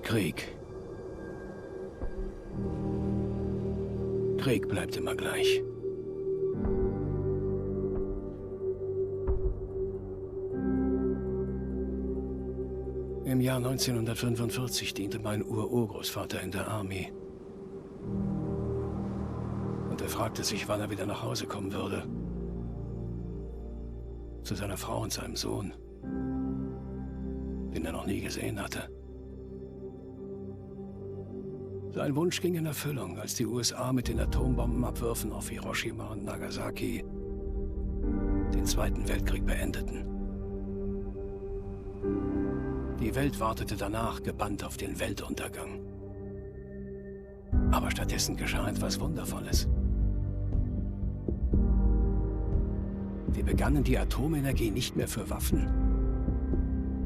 Krieg. Krieg bleibt immer gleich. Im Jahr 1945 diente mein Ururgroßvater in der Army. Und er fragte sich, wann er wieder nach Hause kommen würde. Zu seiner Frau und seinem Sohn, den er noch nie gesehen hatte. Sein Wunsch ging in Erfüllung, als die USA mit den Atombombenabwürfen auf Hiroshima und Nagasaki den Zweiten Weltkrieg beendeten. Die Welt wartete danach gebannt auf den Weltuntergang. Aber stattdessen geschah etwas Wundervolles. Wir begannen die Atomenergie nicht mehr für Waffen,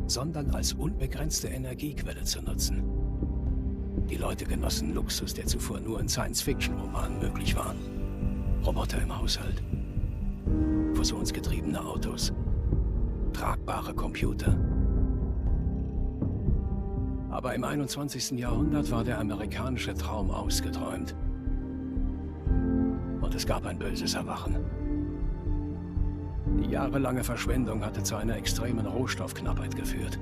sondern als unbegrenzte Energiequelle zu nutzen. Die Leute genossen Luxus, der zuvor nur in Science-Fiction-Romanen möglich war. Roboter im Haushalt, fusionsgetriebene Autos, tragbare Computer. Aber im 21. Jahrhundert war der amerikanische Traum ausgeträumt. Und es gab ein böses Erwachen. Die jahrelange Verschwendung hatte zu einer extremen Rohstoffknappheit geführt.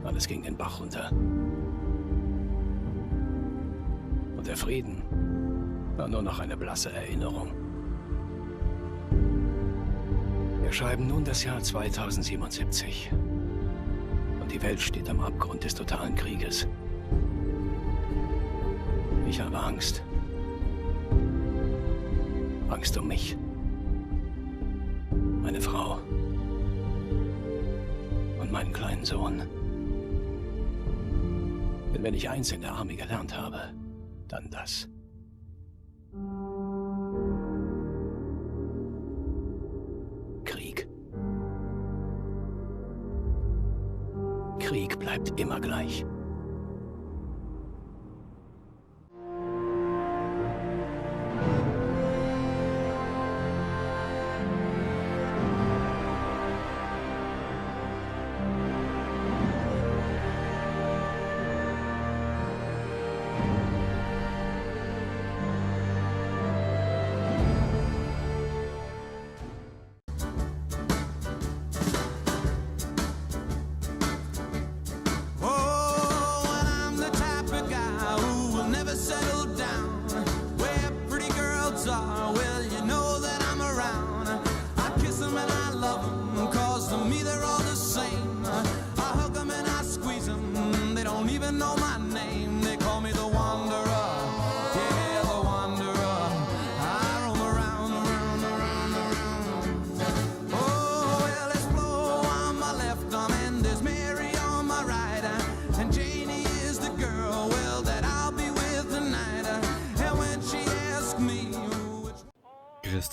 Alles ging den Bach runter. Und der Frieden war nur noch eine blasse Erinnerung. Wir schreiben nun das Jahr 2077. Und die Welt steht am Abgrund des totalen Krieges. Ich habe Angst. Angst um mich. Meine Frau. Und meinen kleinen Sohn. Denn wenn ich eins in der Army gelernt habe, dann das. Krieg. Krieg bleibt immer gleich.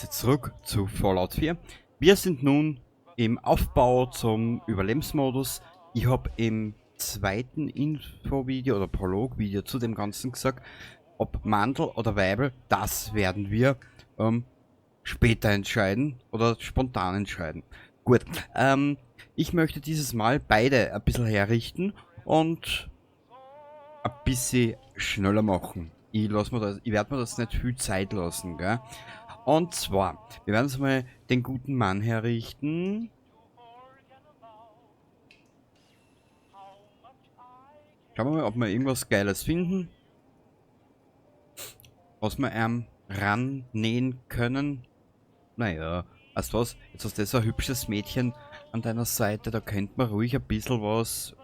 Zurück zu Fallout 4. Wir sind nun im Aufbau zum Überlebensmodus. Ich habe im zweiten Infovideo oder Prolog-Video zu dem Ganzen gesagt, ob Mandel oder Weibel, das werden wir später entscheiden oder spontan entscheiden. Gut, ich möchte dieses Mal beide ein bisschen herrichten und ein bisschen schneller machen. Ich werde mir das nicht viel Zeit lassen, gell? Und zwar, wir werden uns mal den guten Mann herrichten. Schauen wir mal, ob wir irgendwas Geiles finden. Was wir ihm rannähen können. Naja, weißt du was? Jetzt hast du so ein hübsches Mädchen an deiner Seite, da könnte man ruhig ein bisschen was.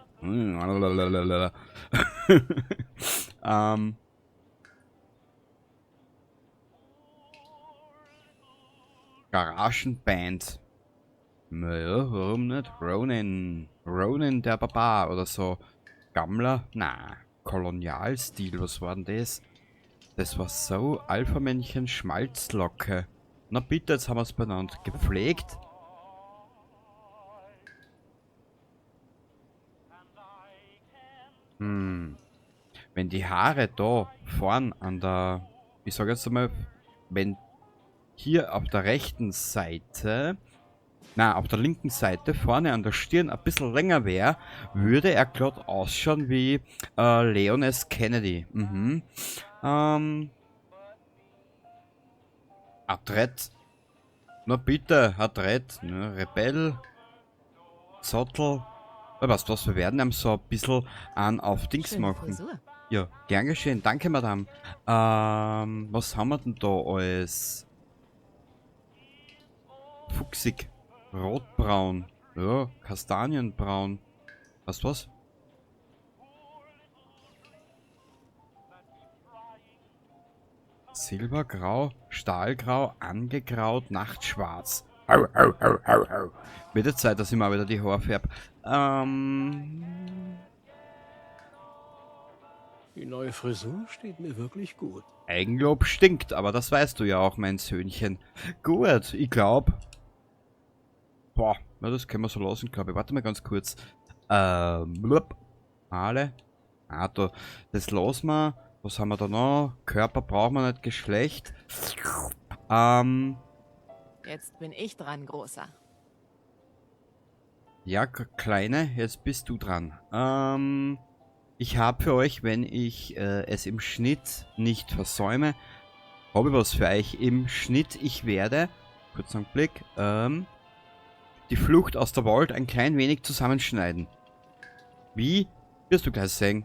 Garagenband. Naja, warum nicht? Ronin. Ronin der Barbar oder so. Gammler? Na, Kolonialstil, was war denn das? Das war so Alpha-Männchen Schmalzlocke. Na bitte, jetzt haben wir's benannt. Gepflegt. Wenn die Haare da vorn an der, ich sag jetzt einmal, wenn hier auf der rechten Seite na, auf der linken Seite vorne an der Stirn ein bisschen länger wäre, würde er glatt ausschauen wie Leon S. Kennedy. Mhm. Adrett. Na bitte, Adrett. Ne, Rebell. Zottel. Ja, weißt du was, wir werden ihm so ein bisschen an auf Dings Schöne machen. Frisur. Ja, gern geschehen. Danke, Madame. Was haben wir denn da alles? Fuchsig. Rotbraun. Ja, Kastanienbraun. Weißt du was? Silbergrau, Stahlgrau, angegraut, Nachtschwarz. Au, au, au, au, au. Wird jetzt Zeit, dass ich mal wieder die Haare färb. Die neue Frisur steht mir wirklich gut. Eigenlob stinkt, aber das weißt du ja auch, mein Söhnchen. Gut, ich glaub. Boah, na, das können wir so lassen, glaub ich. Warte mal ganz kurz. Blub. Alle. Ah, da, das lassen wir. Was haben wir da noch? Körper brauchen wir nicht, Geschlecht. Jetzt bin ich dran, Großer. Ja, Kleine, jetzt bist du dran. Ich hab für euch, wenn ich es im Schnitt nicht versäume, habe ich was für euch im Schnitt. Ich werde, kurz einen Blick, die Flucht aus der Vault ein klein wenig zusammenschneiden. Wie? Wirst du gleich sehen.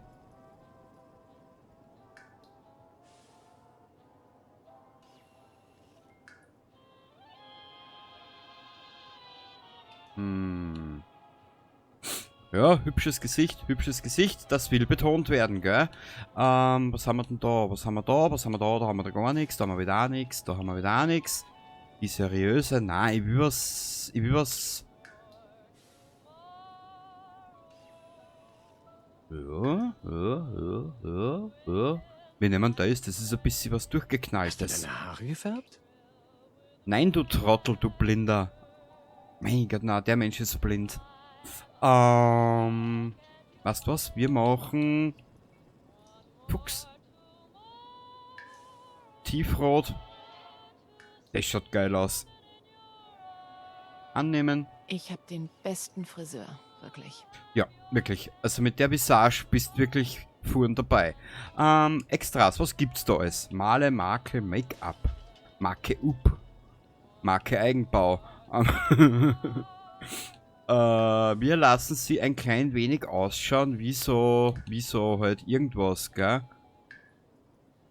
Ja, hübsches Gesicht, hübsches Gesicht, das will betont werden, gell? Was haben wir denn da? Was haben wir da? Was haben wir da? Da haben wir da gar nichts, da haben wir wieder auch nichts, da haben wir wieder auch nichts. Die seriöse, nein, ich will was, ich will was. Ja, ja, ja, ja, ja. Wir nehmen das, das ist ein bisschen was durchgeknalltes. Hast du deine Haare gefärbt? Nein, du Trottel, du Blinder. Mein Gott, na, der Mensch ist blind. Weißt du was? Wir machen Fuchs. Tiefrot. Das schaut geil aus. Annehmen. Ich hab den besten Friseur, wirklich. Ja, wirklich. Also mit der Visage bist du wirklich fuhren dabei. Extras, was gibt's da alles? Male, Makel, Make-up. Marke Up. Marke Eigenbau. Wir lassen sie ein klein wenig ausschauen, wie so halt irgendwas, gell?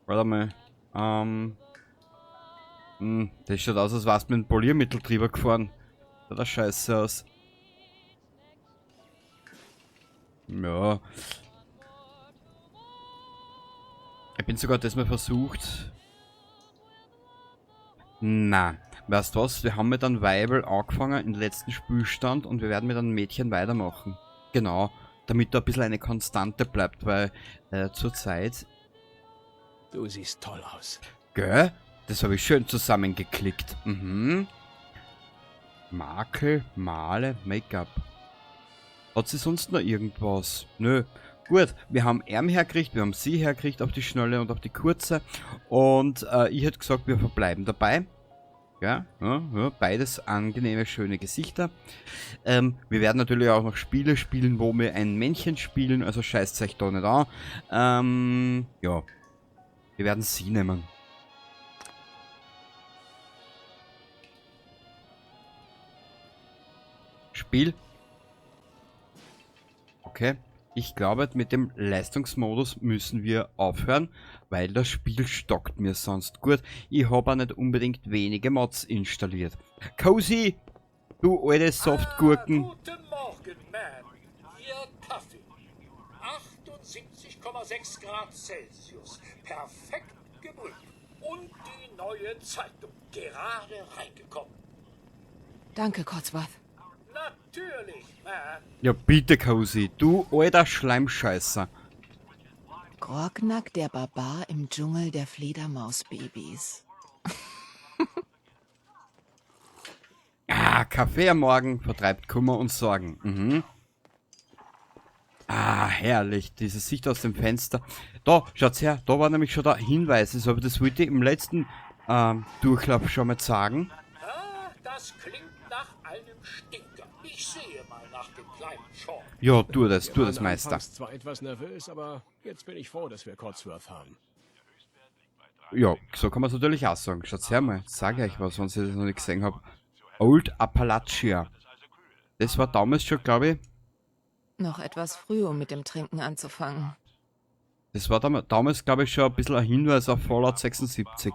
Warte mal. Das schaut aus, als wär's mit dem Poliermittel drüber gefahren. Schaut das scheiße aus. Ja. Ich bin sogar das mal versucht. Na, weißt du was? Wir haben mit einem Weibel angefangen im letzten Spielstand und wir werden mit einem Mädchen weitermachen. Genau, damit da ein bisschen eine Konstante bleibt, weil zurzeit... Du siehst toll aus. Gell? Das habe ich schön zusammengeklickt. Mhm. Makel, Male, Make-up. Hat sie sonst noch irgendwas? Nö. Gut, wir haben Erm hergekriegt, wir haben sie hergekriegt auf die Schnelle und auf die Kurze. Und ich hätte gesagt, wir verbleiben dabei. Ja, ja, ja, beides angenehme, schöne Gesichter. Wir werden natürlich auch noch Spiele spielen, wo wir ein Männchen spielen, also scheißt euch da nicht an. Ja, wir werden sie nehmen. Spiel. Okay. Ich glaube, mit dem Leistungsmodus müssen wir aufhören, weil das Spiel stockt mir sonst. Gut, ich hab auch nicht unbedingt wenige Mods installiert. Cozy, du alte Softgurken. Ah, guten Morgen, Ma'am. Ihr Kaffee. 78,6 Grad Celsius. Perfekt gebrüht. Und die neue Zeitung. Gerade reingekommen. Danke, Codsworth. Natürlich, Ma'am. Ja, bitte, Cozy, du alter Schleimscheißer. Grognak, der Barbar im Dschungel der Fledermausbabys. Ah, Kaffee am Morgen vertreibt Kummer und Sorgen. Mhm. Ah, herrlich, diese Sicht aus dem Fenster. Da, schaut's her, da war nämlich schon der Hinweis. Also, aber das wollte ich im letzten Durchlauf schon mal sagen. Ah, das klingt nach einem Stinker. Ich sehe mal nach dem kleinen Sean. Ja, tu das, Wir tu das, waren Meister. anfangs zwar etwas nervös, aber jetzt bin ich froh, dass wir Codsworth haben. Ja, so kann man es natürlich auch sagen. Schaut her mal, sag ich euch was, wenn ihr das noch nicht gesehen habt. Old Appalachia. Das war damals schon, glaube ich, Noch etwas früh, um mit dem Trinken anzufangen. das war damals, glaube ich, schon ein bisschen ein Hinweis auf Fallout 76.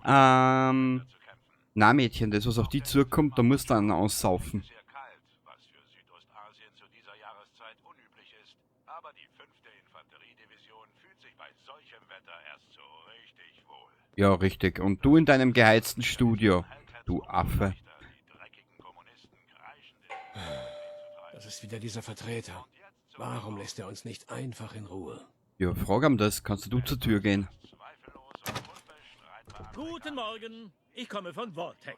Na Mädchen, das, was auf die zukommt, da musst du einen aussaufen. Sehr kalt, was für Südostasien zu dieser Jahreszeit unüblich ist. Aber die 5. Infanteriedivision fühlt sich bei solchem Wetter erst so richtig wohl. Ja, richtig. Und du in deinem geheizten Studio, du Affe. Die dreckigen Kommunisten kreischen den Das ist wieder dieser Vertreter. Warum lässt er uns nicht einfach in Ruhe? Ja, frag ihm das. Kannst du zur Tür gehen? zweifellos und unbestreitbar Guten Morgen, ich komme von Vault-Tec.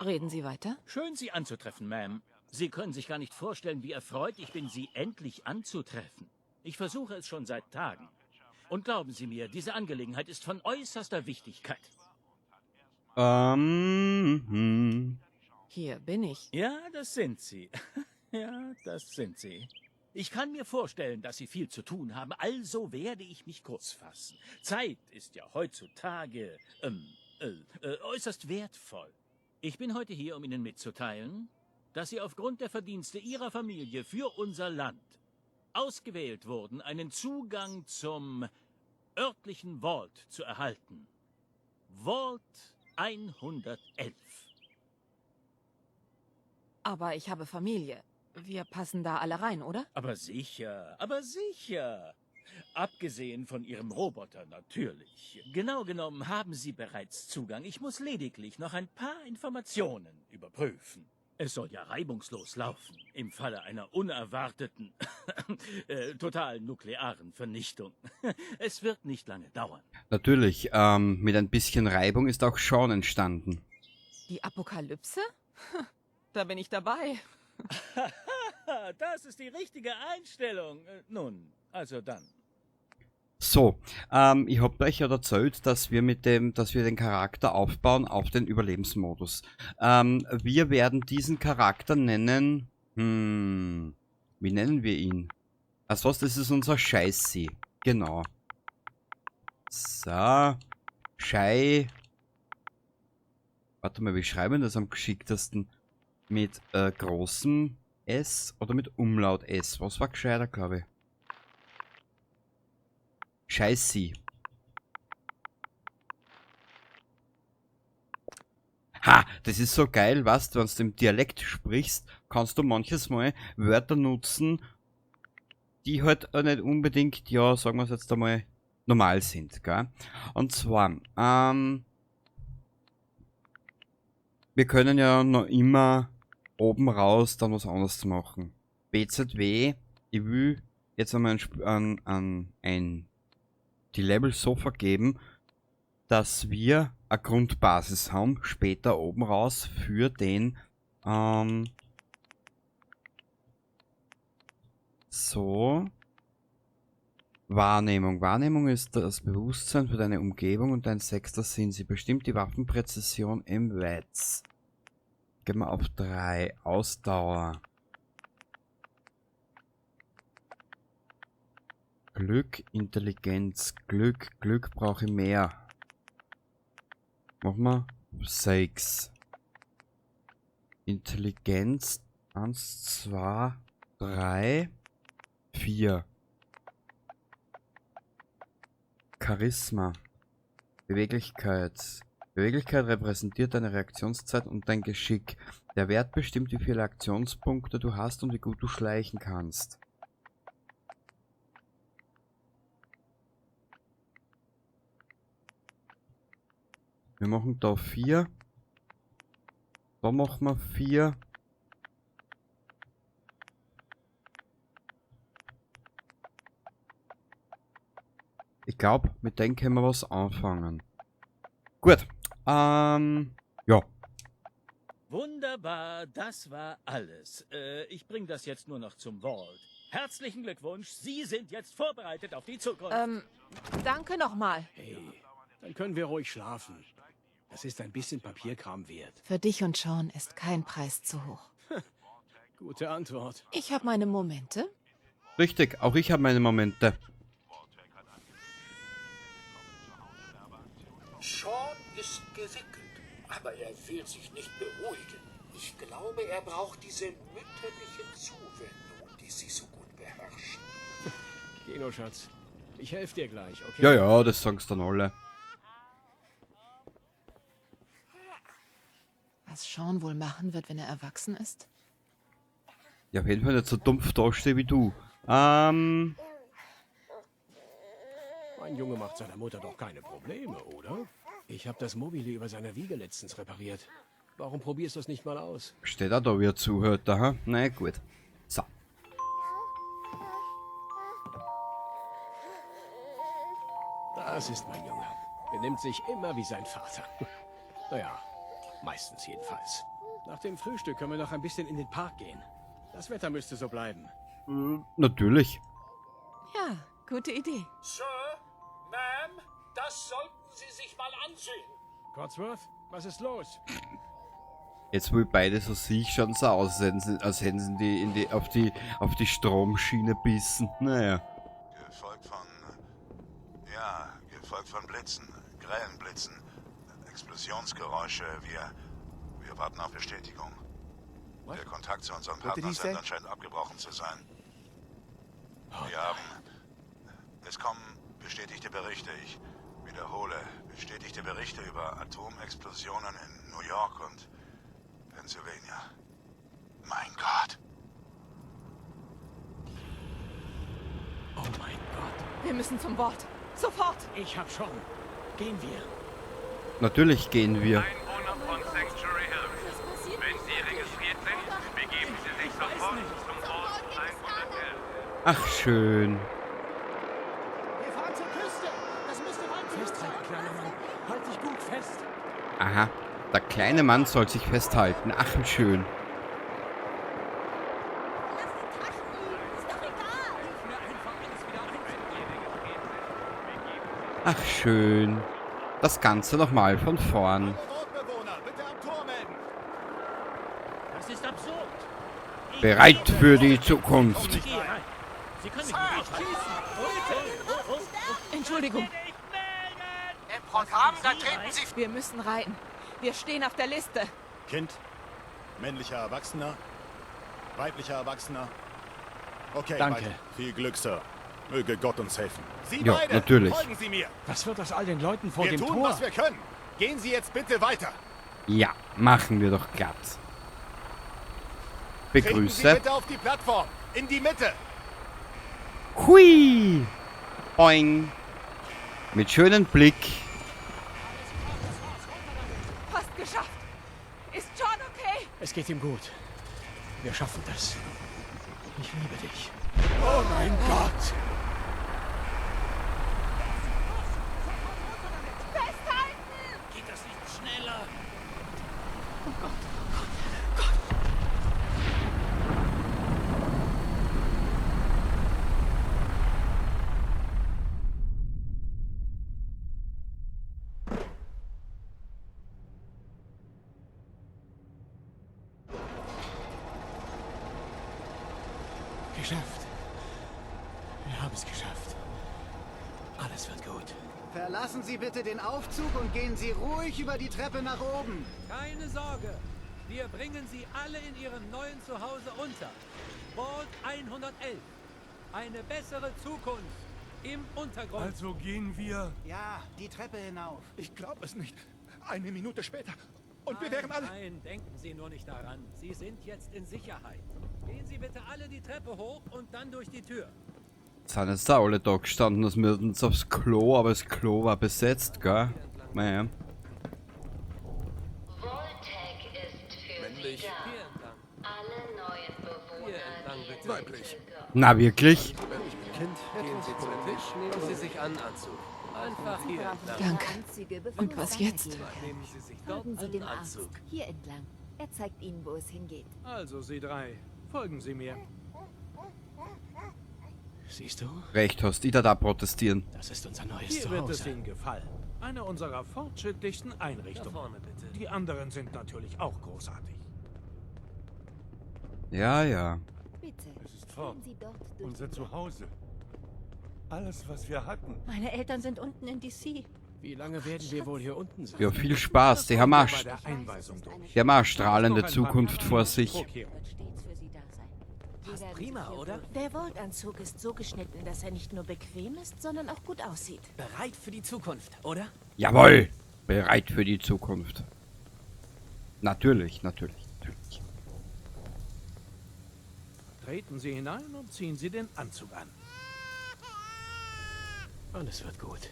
Reden Sie weiter? Schön, Sie anzutreffen, Ma'am. Sie können sich gar nicht vorstellen, wie erfreut ich bin, Sie endlich anzutreffen. Ich versuche es schon seit Tagen. Und glauben Sie mir, diese Angelegenheit ist von äußerster Wichtigkeit. Hier bin ich. Ja, das sind Sie. Ja, das sind Sie. Ich kann mir vorstellen, dass Sie viel zu tun haben, also werde ich mich kurz fassen. Zeit ist ja heutzutage äußerst wertvoll. Ich bin heute hier, um Ihnen mitzuteilen, dass Sie aufgrund der Verdienste Ihrer Familie für unser Land ausgewählt wurden, einen Zugang zum örtlichen Vault zu erhalten. Vault 111. Aber ich habe Familie. Wir passen da alle rein, oder? Aber sicher, aber sicher. Abgesehen von Ihrem Roboter natürlich. Genau genommen haben Sie bereits Zugang. Ich muss lediglich noch ein paar Informationen überprüfen. Es soll ja reibungslos laufen, im Falle einer unerwarteten, totalen nuklearen Vernichtung. Es wird nicht lange dauern. Natürlich, mit ein bisschen Reibung ist auch Sean entstanden. Die Apokalypse? Da bin ich dabei. Das ist die richtige Einstellung. Nun, also dann. So, ich hab euch ja erzählt, dass wir mit dem, dass wir den Charakter aufbauen auf den Überlebensmodus. Wir werden diesen Charakter nennen, wie nennen wir ihn? Also was, das ist unser Scheißi. Genau. So. Schei. Warte mal, wie schreiben wir das am geschicktesten? Mit großem S oder mit Umlaut S? Was war gescheiter, glaub ich? Scheißi. Ha, das ist so geil, weißt du, wenn du im Dialekt sprichst, kannst du manches Mal Wörter nutzen, die halt auch nicht unbedingt, ja, sagen wir's jetzt einmal, normal sind, gell? Und zwar, wir können ja noch immer oben raus dann was anderes machen. BZW, ich will jetzt einmal die Level so vergeben, dass wir eine Grundbasis haben, später oben raus für den so Wahrnehmung. Wahrnehmung ist das Bewusstsein für deine Umgebung und dein sechster Sinn. Sie bestimmt die Waffenpräzision im Wetz. Gehen wir auf 3. Ausdauer. Glück, Intelligenz, Glück, Glück brauche ich mehr. Machen wir 6. Intelligenz, 1, 2, 3, 4. Charisma. Beweglichkeit. Beweglichkeit repräsentiert deine Reaktionszeit und dein Geschick. Der Wert bestimmt, wie viele Aktionspunkte du hast und wie gut du schleichen kannst. Wir machen da 4. Da machen wir 4. Ich glaub, mit denen können wir was anfangen. Gut. Ja. Wunderbar, das war alles. Ich bring das jetzt nur noch zum Vault. Herzlichen Glückwunsch, Sie sind jetzt vorbereitet auf die Zukunft. Danke nochmal. Hey, dann können wir ruhig schlafen. Das ist ein bisschen Papierkram wert. Für dich und Sean ist kein Preis zu hoch. Gute Antwort. Ich habe meine Momente. Richtig, auch ich habe meine Momente. Sean ist gewickelt, aber er will sich nicht beruhigen. Ich glaube, er braucht diese mütterliche Zuwendung, die Sie so gut beherrschen. Geh nur, Schatz. Ich helfe dir gleich, okay? Ja, ja, das sagen's dann alle. Was Sean wohl machen wird, wenn er erwachsen ist? Ja, auf jeden Fall nicht so dumpf dastehe wie du. Mein Junge macht seiner Mutter doch keine Probleme, oder? Ich habe das Mobile über seiner Wiege letztens repariert. Warum probierst du es nicht mal aus? Steht auch da, wie er zuhört, da, ha? Na ja, gut. So. Das ist mein Junge. Benimmt sich immer wie sein Vater. Naja, meistens jedenfalls. Nach dem Frühstück können wir noch ein bisschen in den Park gehen. Das Wetter müsste so bleiben. Natürlich. Ja, gute Idee. Sir, Ma'am, das sollten Sie sich mal ansehen. Codsworth, was ist los? Jetzt, wo ich beide so sehe, schauen sie aus, als hätten sie die, in die, auf die, auf die Stromschiene bissen. Naja. Gefolgt von. Ja, gefolgt von Blitzen, grellen Blitzen, Explosionsgeräusche. Wir warten auf Bestätigung. What? Der Kontakt zu unserem What did he Partner scheint say? anscheinend abgebrochen zu sein. Oh, Wir haben. Es kommen bestätigte Berichte. Ich wiederhole, bestätigte Berichte über Atomexplosionen in New York und Pennsylvania. Mein Gott. Oh mein Gott. Wir müssen zum Wort. Sofort! Ich hab schon. Gehen wir. Natürlich gehen wir. Einwohner von Sanctuary Hills. Wenn Sie registriert sind, begeben Sie sich sofort zum Ort 111. Ach, schön. Wir fahren zur Küste. Das müsste weit genug sein. Festhalten, kleiner Mann. Halt dich gut fest. Aha. Der kleine Mann soll sich festhalten. Ach, wie schön. Ach, schön. Das Ganze nochmal von vorn. Wortbewohner, bitte am Tor melden. Das ist absurd. Ich Bereit für die Zukunft. gehe rein. Sie können mich nicht aufhalten. Oh, oh, oh. Entschuldigung, Im Programm, da treten Sie wir müssen rein. Wir stehen auf der Liste. Kind, männlicher Erwachsener, weiblicher Erwachsener. Okay, Danke. weiter. Viel Glück, Sir. Möge Gott uns helfen. Sie Ja, beide, natürlich. folgen Sie mir. Was wird aus all den Leuten vor Wir dem tun, Tor? was wir können. Gehen Sie jetzt bitte weiter. Ja, machen wir doch glatt. Treten Sie Begrüße. bitte auf die Plattform. In die Mitte. Hui. Boing. Mit schönem Blick. Fast geschafft. Ist John okay? Es geht ihm gut. Wir schaffen das. Ich liebe dich. Oh mein Gott! Festhalten! Geht das nicht schneller? Oh Gott, oh Gott, Gott. Geschafft. Wir haben es geschafft. Alles wird gut. Verlassen Sie bitte den Aufzug und gehen Sie ruhig über die Treppe nach oben. Keine Sorge, wir bringen Sie alle in Ihrem neuen Zuhause unter. Vault 111. Eine bessere Zukunft im Untergrund. Also gehen wir. Ja, die Treppe hinauf. Ich glaube es nicht. Eine Minute später. Und wir wären alle. Nein, denken Sie nur nicht daran. Sie sind jetzt in Sicherheit. Gehen Sie bitte alle die Treppe hoch und dann durch die Tür. Sind jetzt da alle da gestanden, dass wir uns aufs Klo, aber das Klo war besetzt, gell? Naja. Voltec ist für Sie da. Hier entlang. Alle neuen Bewohner Hier entlang, bitte. gehen Weiblich. Na wirklich? Kind, gehen Sie zum Tisch, nehmen Sie sich einen Anzug. Einfach hier entlang. Danke. Und was jetzt? Nehmen Sie sich dort Folgen Sie einen dem Arzt. Anzug. Hier entlang. Er zeigt Ihnen, wo es hingeht. Also, Sie drei, folgen Sie mir. Siehst du? Recht hast, ich da protestieren. Das ist unser neues Hier wird es Zuhause. Ihnen gefallen. Eine unserer fortschrittlichsten Einrichtungen. Da vorne, bitte. Die anderen sind natürlich auch großartig. Ja, ja. Bitte. Es ist fort. Gehen Sie dort durch Unser die Zuhause. Alles, was wir hatten. Meine Eltern sind unten in DC. Wie lange werden wir wohl hier unten sein? Ja, viel Spaß. Die haben Bei auch, der Einweisung durch. die haben auch strahlende Noch ein paar Zukunft vor sich. Vorkehrungen. wird stets für Sie da sein. Sie Passt werden prima, sich hier oder? wohl- Der Vault-Anzug ist so geschnitten, dass er nicht nur bequem ist, sondern auch gut aussieht. Bereit für die Zukunft, oder? Jawohl! Bereit für die Zukunft. Natürlich, natürlich, natürlich. Treten Sie hinein und ziehen Sie den Anzug an. Alles wird gut.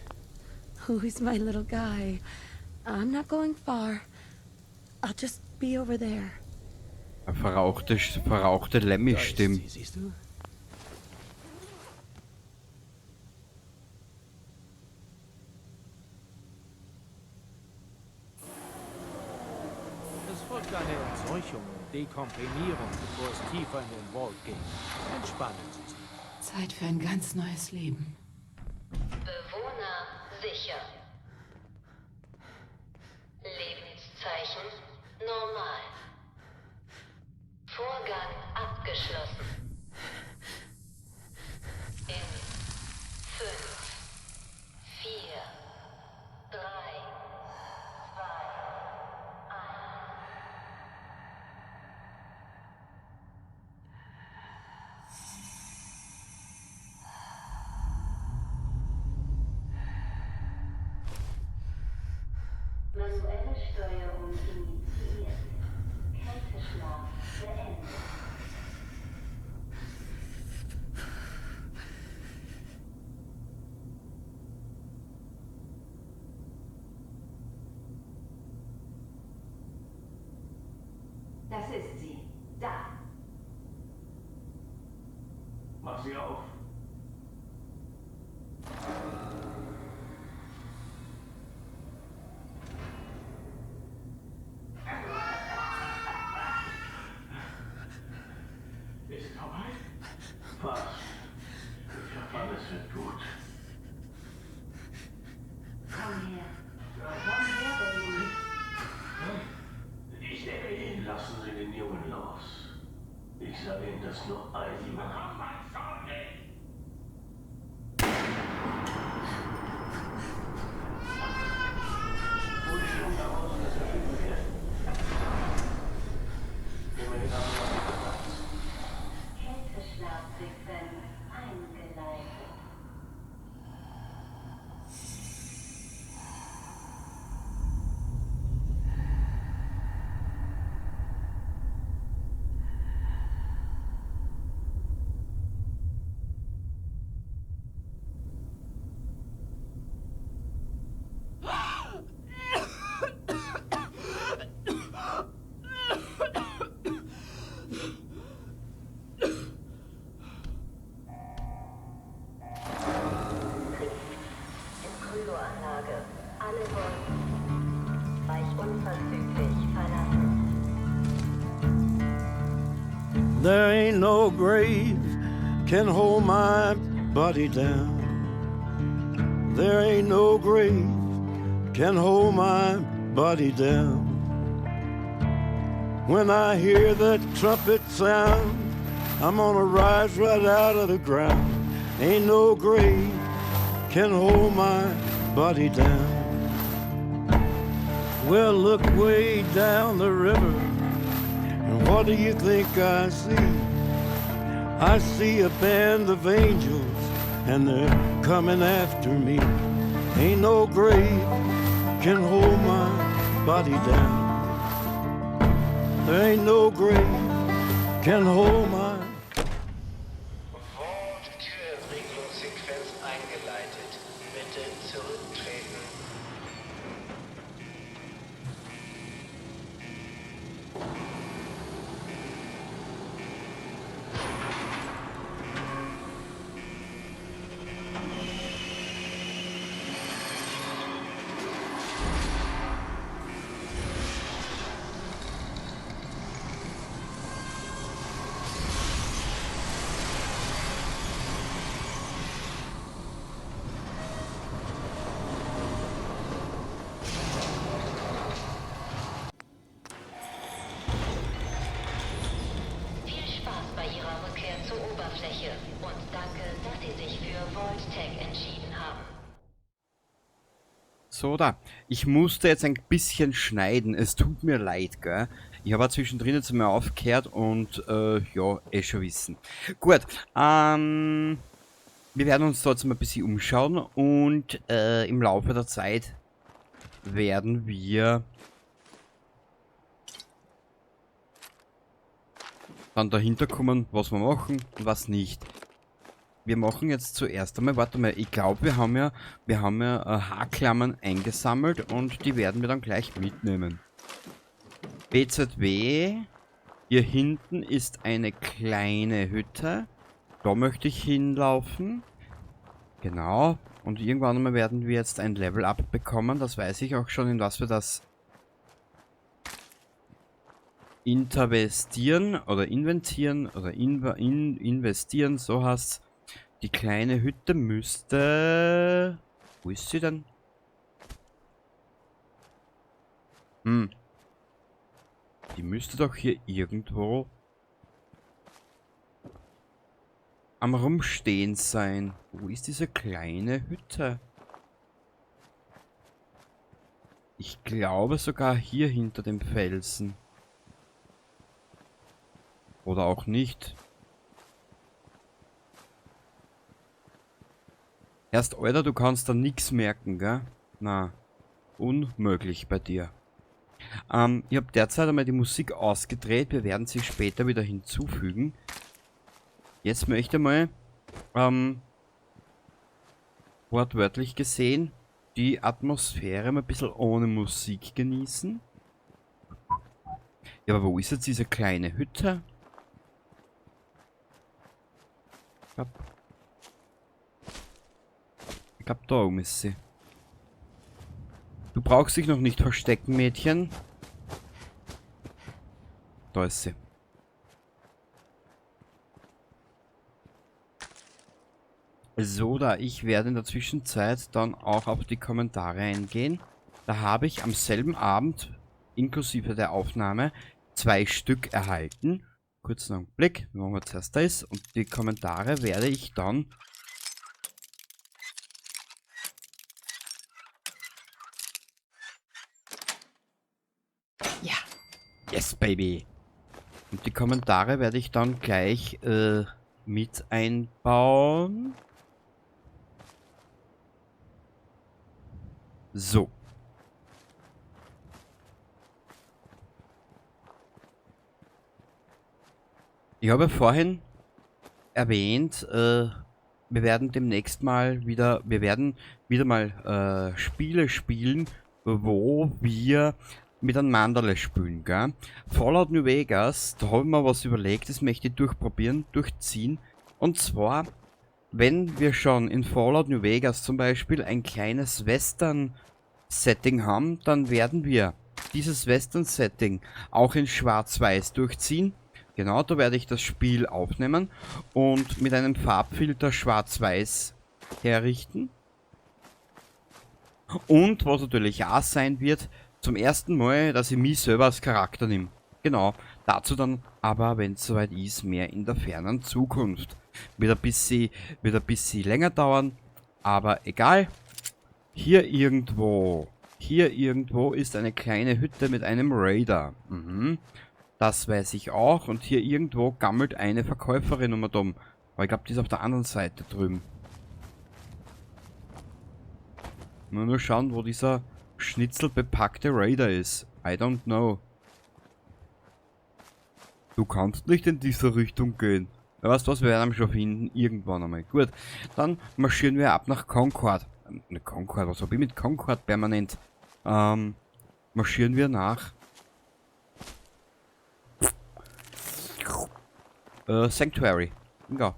Who's my little guy? I'm not going far. I'll just be over there. Eine verrauchte Da ist Lemmy-Stimme. sie, siehst du? Es folgt eine Entseuchung und Dekomprimierung, bevor es tiefer in den Vault geht. Entspannen Sie sich. Zeit für ein ganz neues Leben. Bewohner sicher. Lebenszeichen normal. Vorgang abgeschlossen. In 5, 4, 3, 2, 1. Manuelle Steuerung initiiert. Kälteschlaf beendet. Das ist sie. Da. Mach sie auf. Ist es vorbei? Fast. Ich hab alles wird gut. Komm her. Komm her, Baby. Ich nehme ihn. Lassen Sie den Jungen los. Ich sage Ihnen das nur einmal. Hol den Jungen da raus, dass er finden wird. Immerhin haben wir noch Platz. Kälteschlafsequenz eingeleitet. In Kryoanlage. Alle wollen Bereich unverzüglich verlassen. There ain't no grave can hold my body down. There ain't no grave can hold my body down. When I hear that trumpet sound, I'm gonna rise right out of the ground. Ain't no grave can hold my body down. Well, look way down the river, and what do you think I see? I see a band of angels, and they're coming after me. Ain't no grave can hold my body down. There ain't no grave can hold my Vault-Türentriegelungssequenz eingeleitet. Bitte zurücktreten. Schwäche und danke, dass Sie sich für Vault-Tec entschieden haben. So, da. Ich musste jetzt ein bisschen schneiden. Es tut mir leid, gell? Ich habe auch zwischendrin jetzt mal aufgehört und ja, eh schon wissen. Gut, wir werden uns da jetzt mal ein bisschen umschauen und im Laufe der Zeit werden wir dann dahinter kommen, was wir machen und was nicht. Wir machen jetzt zuerst einmal, warte mal, ich glaub, wir haben ja, Haarklammern eingesammelt und die werden wir dann gleich mitnehmen. BZW, hier hinten ist eine kleine Hütte. Da möchte ich hinlaufen. Genau. Und irgendwann einmal werden wir jetzt ein Level-Up bekommen. Das weiß ich auch schon, in was wir das intervestieren oder inventieren oder investieren, so heißt's. Die kleine Hütte müsste... Wo ist sie denn? Die müsste doch hier irgendwo am Rumstehen sein. Wo ist diese kleine Hütte? Ich glaube sogar hier hinter dem Felsen. Oder auch nicht. Erst, Alter, du kannst da nix merken, gell? Na, unmöglich bei dir. Ich hab derzeit einmal die Musik ausgedreht. Wir werden sie später wieder hinzufügen. Jetzt möchte ich mal, wortwörtlich gesehen, die Atmosphäre mal ein bisschen ohne Musik genießen. Ja, aber wo ist jetzt diese kleine Hütte? Ich glaub, da oben ist sie. Du brauchst dich noch nicht verstecken, Mädchen. Da ist sie. So, da ich werde in der Zwischenzeit dann auch auf die Kommentare eingehen. Da habe ich am selben Abend, inklusive der Aufnahme, 2 Stück erhalten. Kurzen Augenblick, machen wir zuerst das. Und die Kommentare werde ich dann Ja. Yes, Baby. Und die Kommentare werde ich dann gleich mit einbauen. So. Ich habe vorhin erwähnt, wir werden demnächst mal wieder, wir werden wieder mal Spiele spielen, wo wir mit einem Mandala spielen, gell? Fallout New Vegas, da habe ich mir was überlegt, das möchte ich durchprobieren, durchziehen. Und zwar, wenn wir schon in Fallout New Vegas zum Beispiel ein kleines Western-Setting haben, dann werden wir dieses Western-Setting auch in Schwarz-Weiß durchziehen. Genau, da werde ich das Spiel aufnehmen und mit einem Farbfilter Schwarz-Weiß herrichten. Und was natürlich auch sein wird, zum ersten Mal, dass ich mich selber als Charakter nehme. Genau, dazu dann aber, wenn es soweit ist, mehr in der fernen Zukunft. Wird ein bisschen länger dauern, aber egal. Hier irgendwo ist eine kleine Hütte mit einem Raider. Das weiß ich auch. Und hier irgendwo gammelt eine Verkäuferin um und um. Aber ich glaub, die ist auf der anderen Seite drüben. Nur schauen, wo dieser schnitzelbepackte Raider ist. I don't know. Du kannst nicht in diese Richtung gehen. Ja, weißt du was, wir werden ihn schon finden. Irgendwann einmal. Gut, dann marschieren wir ab nach Concord. Ne, Concord, was hab ich mit Concord permanent? Marschieren wir nach Sanctuary. Ja.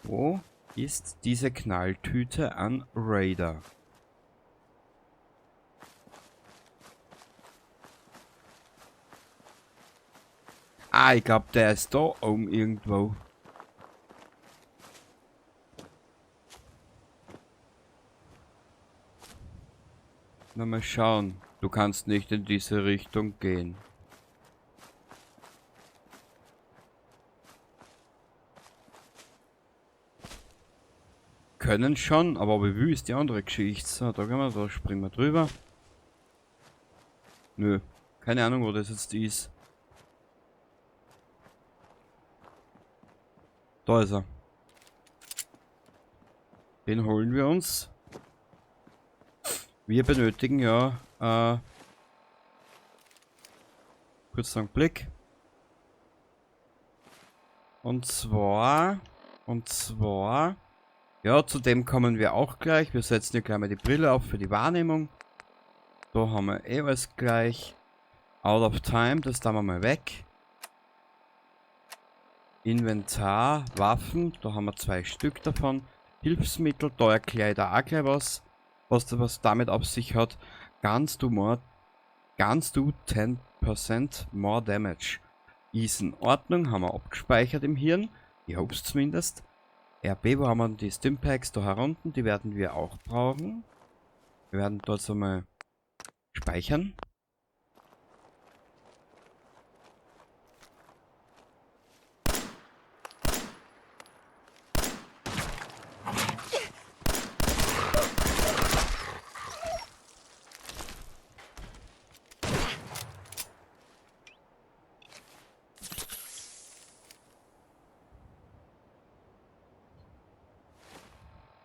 Wo ist diese Knalltüte an Raider? Ah, ich glaub, der ist da oben irgendwo. Na, mal schauen. Du kannst nicht in diese Richtung gehen. Können schon, aber ob ich will, ist die andere Geschichte. So, da gehen wir, da springen wir drüber. Nö, keine Ahnung, wo das jetzt ist. Da ist er. Den holen wir uns. Wir benötigen ja kurz einen Blick. Und zwar, ja, zu dem kommen wir auch gleich. Wir setzen hier gleich mal die Brille auf für die Wahrnehmung. Da haben wir eh alles gleich. Out of time, das tun wir mal weg. Inventar, Waffen, da haben wir 2 Stück davon. Hilfsmittel, da erkläre ich da auch gleich was, was damit auf sich hat. Guns do more, guns do 10% more damage. Ist in Ordnung, haben wir abgespeichert im Hirn. Ich hoffe zumindest. RB, wo haben wir die Stimpacks? Da herunten, die werden wir auch brauchen. Wir werden dort so mal speichern.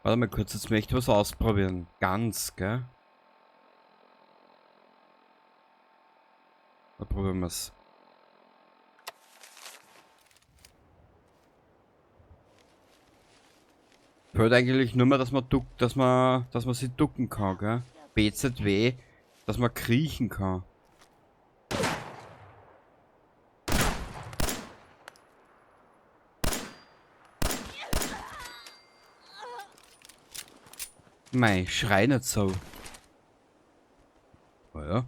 Warte mal kurz, jetzt möchte ich was ausprobieren. Ganz, gell? Da probieren wir's. Fehlt eigentlich nur mehr, dass man duckt, dass man sich ducken kann, gell? BZW, dass man kriechen kann. Mei, schrei nicht so. Oh ja.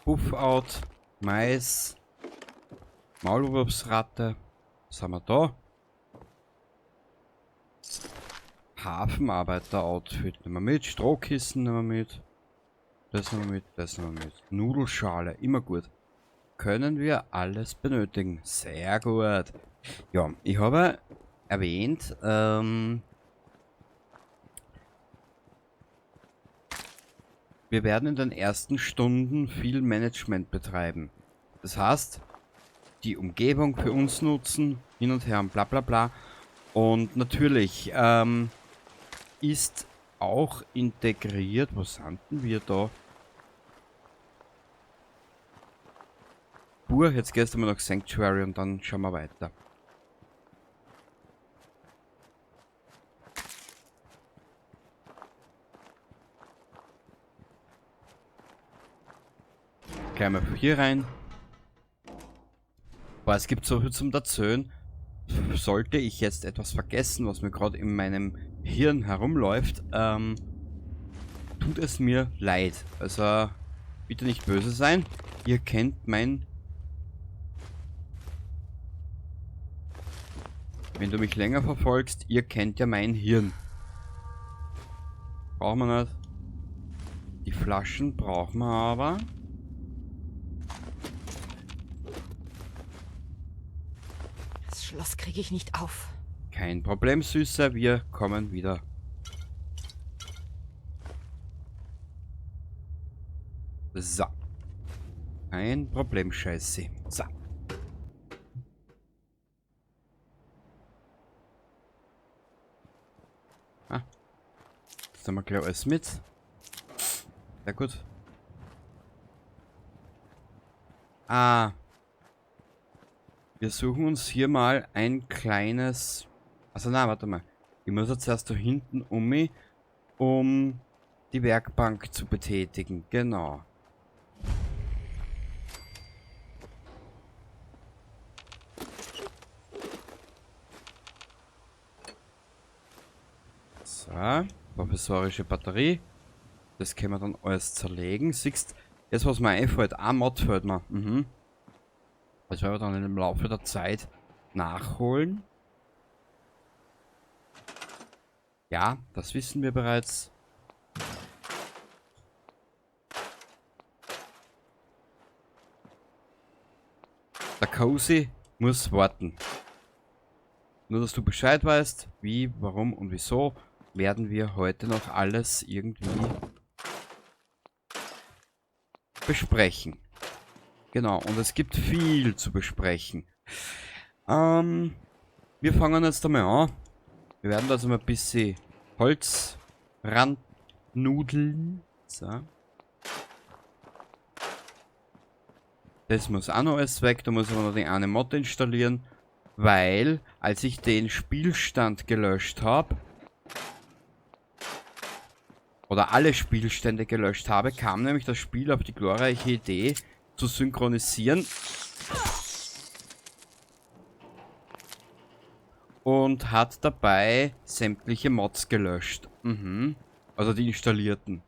Puff-out, Mais, Maulwurfsratte. Was haben wir da? Hafenarbeiter-Outfit nehmen wir mit, Strohkissen nehmen wir mit. Das nehmen wir mit, das nehmen wir mit. Nudelschale, immer gut. Können wir alles benötigen. Sehr gut. Ja, ich habe erwähnt, wir werden in den ersten Stunden viel Management betreiben. Das heißt, die Umgebung für uns nutzen, hin und her und bla bla bla. Und natürlich ist auch integriert, wo sind denn wir da? Jetzt gehst du mal nach Sanctuary und dann schauen wir weiter. Gleich mal hier rein. Boah, es gibt so viel zum Erzählen. Sollte ich jetzt etwas vergessen, was mir gerade in meinem Hirn herumläuft, tut es mir leid. Also bitte nicht böse sein. Ihr kennt mein... Wenn du mich länger verfolgst, ihr kennt ja mein Hirn. Brauchen wir nicht. Die Flaschen brauchen wir aber. Das Schloss kriege ich nicht auf. Kein Problem, Süße. Wir kommen wieder. So. Kein Problem, Scheiße. So. Ah. Jetzt haben wir gleich alles mit. Sehr gut. Ah. Wir suchen uns hier mal ein kleines... Also na, warte mal. Ich muss jetzt erst da hinten um mich, um die Werkbank zu betätigen. Genau. So, provisorische Batterie. Das können wir dann alles zerlegen. Siehst, jetzt was mir einfällt, ein Mod fällt mir. Mhm. Das werden wir dann im Laufe der Zeit nachholen. Ja, das wissen wir bereits. Der Cozy muss warten. Nur, dass du Bescheid weißt, wie, warum und wieso, werden wir heute noch alles irgendwie besprechen. Genau, und es gibt viel zu besprechen. Wir fangen jetzt einmal an. Wir werden da jetzt mal ein bisschen Holz rannudeln. So. Das muss auch noch alles weg. Da muss aber noch die eine Mod installieren. Weil, als ich den Spielstand gelöscht hab, oder alle Spielstände gelöscht habe, kam nämlich das Spiel auf die glorreiche Idee, zu synchronisieren. Und hat dabei sämtliche Mods gelöscht. Mhm. Also die installierten.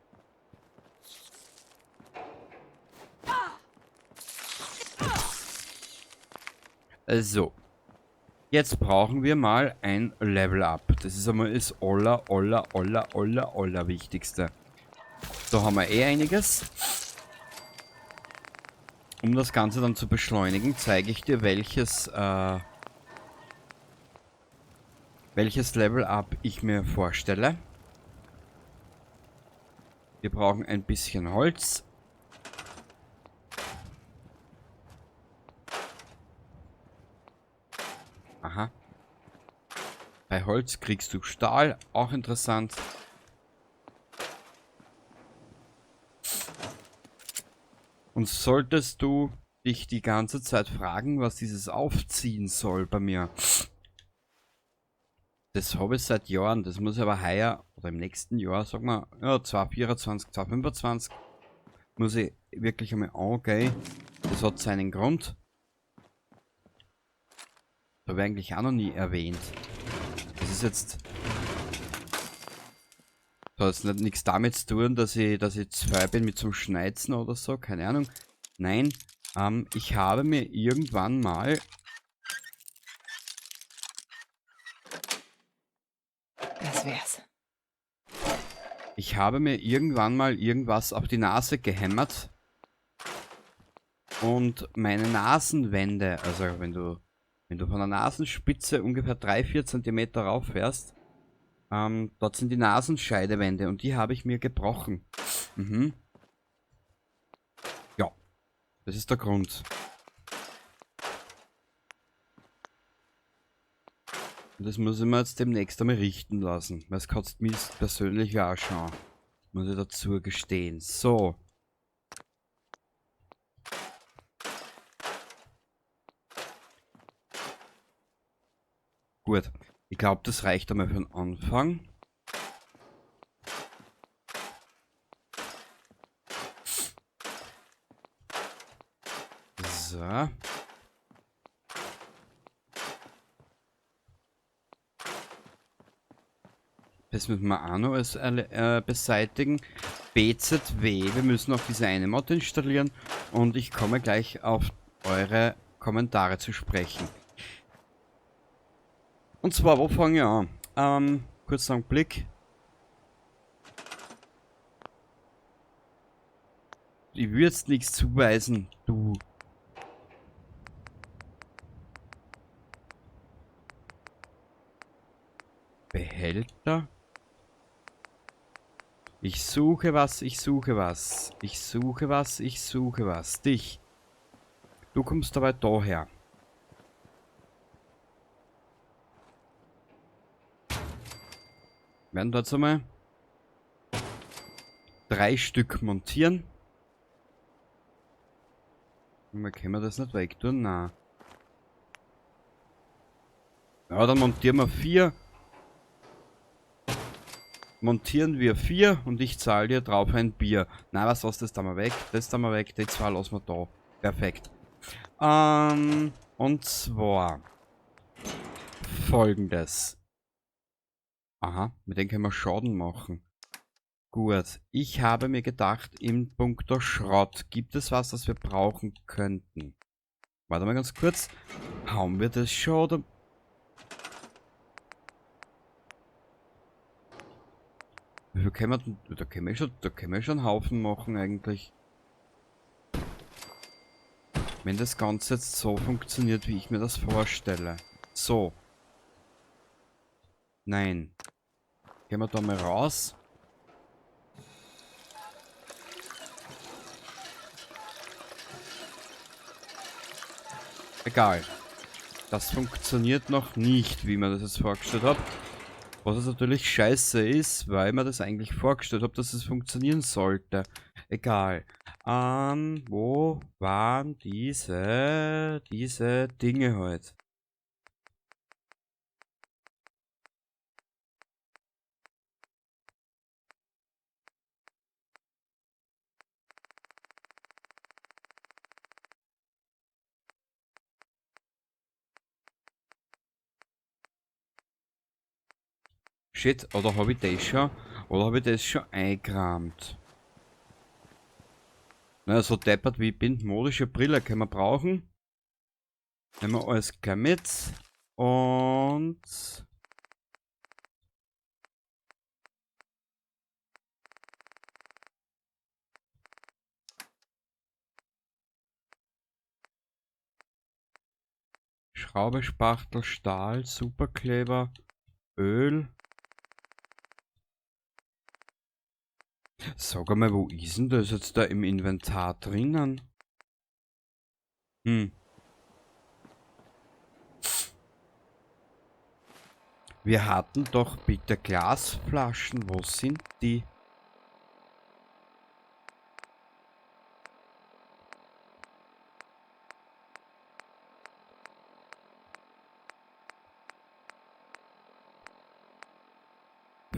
So. Jetzt brauchen wir mal ein Level Up. Das ist einmal das aller, aller, aller, aller, aller Wichtigste. Da haben wir eh einiges. Um das Ganze dann zu beschleunigen, zeige ich dir, welches Level Up ich mir vorstelle. Wir brauchen ein bisschen Holz. Aha. Bei Holz kriegst du Stahl, auch interessant. Und solltest du dich die ganze Zeit fragen, was dieses aufziehen soll bei mir. Das habe ich seit Jahren, das muss ich aber heuer oder im nächsten Jahr, sag mal, ja, 2024, 2025, muss ich wirklich einmal angehen. Das hat seinen Grund. Das habe ich eigentlich auch noch nie erwähnt. Das ist jetzt... Das hat jetzt nicht, nichts damit zu tun, dass ich zu faul bin mit zum Schneizen oder so, keine Ahnung. Nein, ich habe mir irgendwann mal... Das wär's. Ich habe mir irgendwann mal irgendwas auf die Nase gehämmert. Und meine Nasenwände, also wenn du von der Nasenspitze ungefähr 3-4 Zentimeter rauf fährst, dort sind die Nasenscheidewände und die habe ich mir gebrochen. Mhm. Ja, das ist der Grund. Und das muss ich mir jetzt demnächst einmal richten lassen, weil es kotzt mich persönlich ja auch schon. Muss ich dazu gestehen. So. Gut. Ich glaube, das reicht einmal für den Anfang. So. Das müssen wir auch noch als, beseitigen. BZW, wir müssen auch diese eine Mod installieren. Und ich komme gleich auf eure Kommentare zu sprechen. Und zwar, wo fange ich an? Kurzer Augenblick. Ich würde jetzt nichts zuweisen, du. Behälter? Ich suche was, ich suche was. Ich suche was, ich suche was. Dich. Du kommst dabei daher. Wir werden dort einmal 3 Stück montieren. Mal können wir das nicht wegtun? Nein. Ja, dann montieren wir 4. Montieren wir 4 und ich zahle dir drauf ein Bier. Na, was lass das da mal weg? Das da mal weg. Die 2 lassen wir da. Perfekt. Und zwar folgendes. Aha, mit dem können wir Schaden machen. Gut, ich habe mir gedacht, im Punkto Schrott gibt es was, das wir brauchen könnten. Warte mal ganz kurz. Haben wir das schon? Oder? Wie viel können wir denn? Da können wir schon, da können wir schon einen Haufen machen eigentlich. Wenn das Ganze jetzt so funktioniert, wie ich mir das vorstelle. So. Nein. Gehen wir da mal raus. Egal. Das funktioniert noch nicht, wie man das jetzt vorgestellt hat. Was es natürlich scheiße ist, weil man das eigentlich vorgestellt hat, dass es funktionieren sollte. Egal. Wo waren diese Dinge halt? Shit, oder habe ich das schon? Oder habe ich das schon eingerahmt? Na, so deppert wie ich bin, modische Brille können wir brauchen. Nehmen wir alles gleich mit. Und Schraube, Spachtel, Stahl, Superkleber, Öl. Sag einmal, wo ist denn das jetzt da im Inventar drinnen? Hm. Wir hatten doch bitte Glasflaschen. Wo sind die?